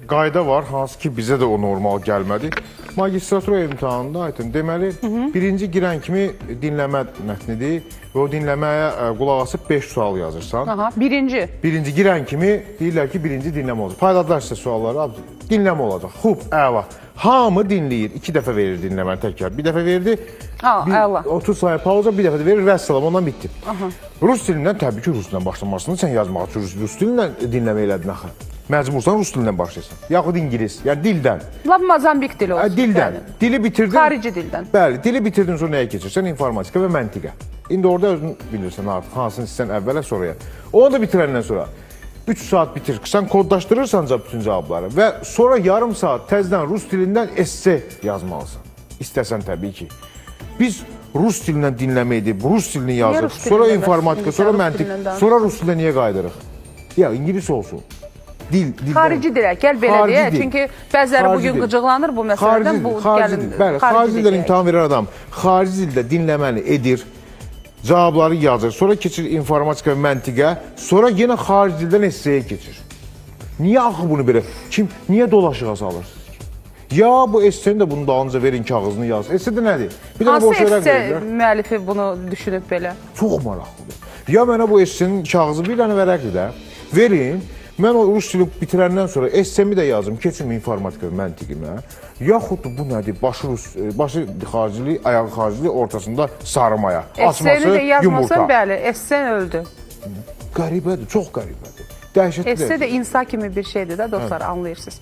Qayda var, hansı ki bizə də o normal gəlmədi. Magistratura imtahanında Aytun, deməli, birinci girən kimi dinləmə mətnidir və o dinləməyə qulaq asıb 5 sual yazırsan. Aha, birinci. Birinci girən kimi deyirlər ki, birinci dinləmə olacaq. Payladılar sizə sualları, abi, dinləmə olacaq. Xub, əla. Hamı dinləyir. 2 dəfə verir dinləməni təkrar. Bir dəfə verdi. Ha, əla. 30 saniyə pauza, bir dəfə də verir, vəssalam, ondan bitdi. Aha. Rus dilindən təbii ki, rus dilindən başlamalısın. Sən yazmağa rus, rus dilindən dinləmə elədin axı. Məcbursan rus dilindən başlayasan. Yaxud ingilis, yəni dildən. Lap Mozambik dili olsun. Hə, dildən. Yəni. Dili bitirdin. Xarici dildən. Bəli, dili bitirdin sonra nəyə keçirsən? İnformatika və məntiqə. İndi orada özün bilirsən artıq hansını istəsən əvvələ sonraya. Onu da bitirəndən sonra 3 saat bitir. Sən kodlaşdırırsan bütün cavabları və sonra yarım saat təzədən rus dilindən esse yazmalısan. İstəsən təbii ki. Biz rus dilindən dinləmə edib, rus dilini yazıb, rus sonra dilində bəs? informatika, İndi sən sonra rus məntiq, dilindən danışırsan. sonra rus dilinə niyə qayıdırıq? Ya ingilis olsun. Dil, dildən. Xarici dilə, gəl belə Xarici deyə. dil. Çünki bəziləri Xarici bugün dil. qıcıqlanır bu məsələdən. Xarici Bu dil, xarici gəlin dil. Bəli, xarici dildən deyək. imtahan verən adam xarici dildə dinləməni edir, cavabları yazır, sonra keçir informatika və məntiqə, sonra yenə xarici dildən esseyə keçir. Niyə axı bunu belə? Kim niyə dolaşığa salırsınız ki? Ya bu esseni də bunun dalınca verin kağızını yaz. Esse də nədir? Bir dənə Hansı boş vərəq esse verirlər. müəllifi bunu düşünüb belə? Çox maraqlıdır. Ya mənə bu essenin kağızı bir dənə vərəqdir də. Verin. Mən o rus dili bitirəndən sonra essemi də yazım, keçim informatika və məntiqimə. Yaxud da bu nədir? Başı rus, başı xaricili, ayağı xaricili, ortasında sarı maya. Esseni Açması də yazmasan, yumurta. bəli, essen öldü. Qəribədir, çox qəribədir. Dəhşətli. Esse də insa kimi bir şeydir də dostlar, anlayırsınız.